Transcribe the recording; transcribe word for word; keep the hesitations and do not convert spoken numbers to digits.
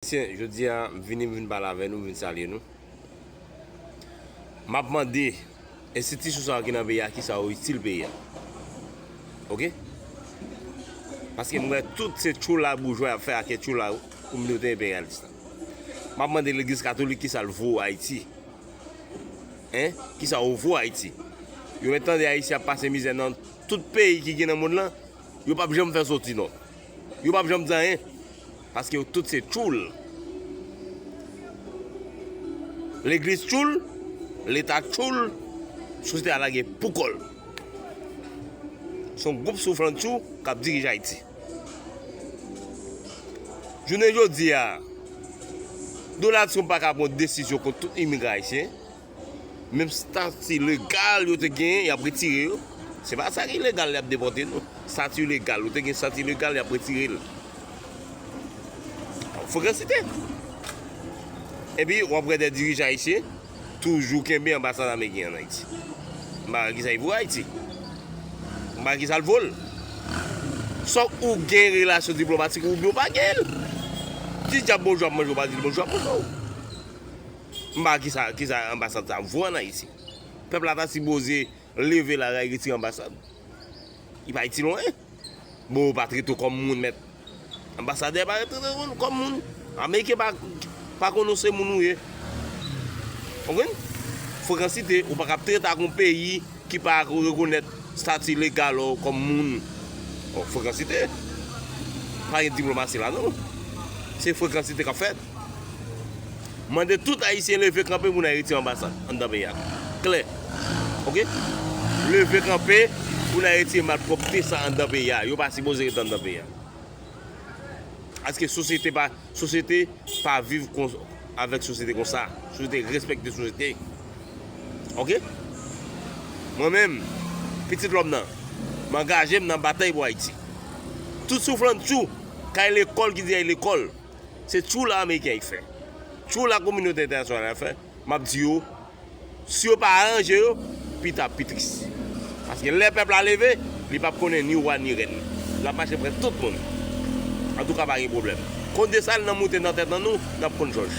Ayisyen, jodi a, m vini, m vin pale avè nou, m vin salye nou. M ap mande enstitisyon sa yo ki nan peyi a, kisa yo itil peyi a. Oke? Paske m wè tout se tchoul la boujwa y ap fè ak tchoul la kominote enperyalis la. M ap mande legliz katolik kisa l vo Ayiti. Hein? Kisa yo vo Ayiti? Yo mèt tande Ayisyen ap pase mizè nan tout peyi ki gen nan mond lan, yo p ap janm fè soti non. Yo p ap janm di anyen. Paske yo tout se tchoul. Legliz tchoul, leta tchoul, sosyete a lage pou kò l. Se yon gwoup souflantchou k ap dirije Ayiti. Jounen jodi a, Donald Trump pa ka pran desizyon kont tout imigran ayisyen. Menm stati legal yo te genyen, y ap retire yo. Se pa sa ki legal, y ap depòte nou. Stati legal, ou te gen stati legal, y ap retire l. Frekansite. Epi, w ap wè de dirijan ayisyen toujou kenbe anbasad ameriken an Ayiti. M pa wè kisa y vo Ayiti. M pa wè kisa l vo l. Swa ou gen relasyon diplomatik oubyen ou pa gen l. Ti djab bonjou ap manje, ou pa di l bonjou ap manje w. M pa wè kisa, kisa anbasad sa vo ann Ayiti. Pèp la ta sipoze leve la ray retire anbasad. Li pa itil anyen. Bon, yo pa trete w kòm moun, mèt. Anbasadè pa trete w kòm moun. Ameriken pa, pa konn ou se moun ou ye. Konprann? Frekansite, ou pa ka ap trete ak yon peyi ki pa rekonèt stati legal ou kòm moun. Bon, frekansite. Pa gen diplomasi la, non. Se frekansite k ap fèt. Mande tout Ayisyen leve kanpe pou n al retire anbasad anndan peyi a. Klè. Oke? Leve kanpe pou n al retire malpwòpte sa anndan peyi a. Yo pa sipoze ret anndan peyi a. Paske sosyete pa, sosyete pa viv kon, avèk sosyete konsa. Sosyete respekte sosyete. Oke? Mwen menm, pitit lòm nan, m angaje m nan batay pou Ayiti. Tout souflantchou k al lekòl ki di y al lekòl, se tchoul la ameriken ap fè. Tchoul la kominote entènasyonal ap fè. M ap di yo, si yo pa aranje yo, pita ap pi tris. Paske lè pèp la leve, li p ap konnen ni wa ni rèn. L ap mache pran tout moun. Antouka, pa gen pwoblèm. Konn de sa l nan moute nan tèt nan nou, n ap konn jòj.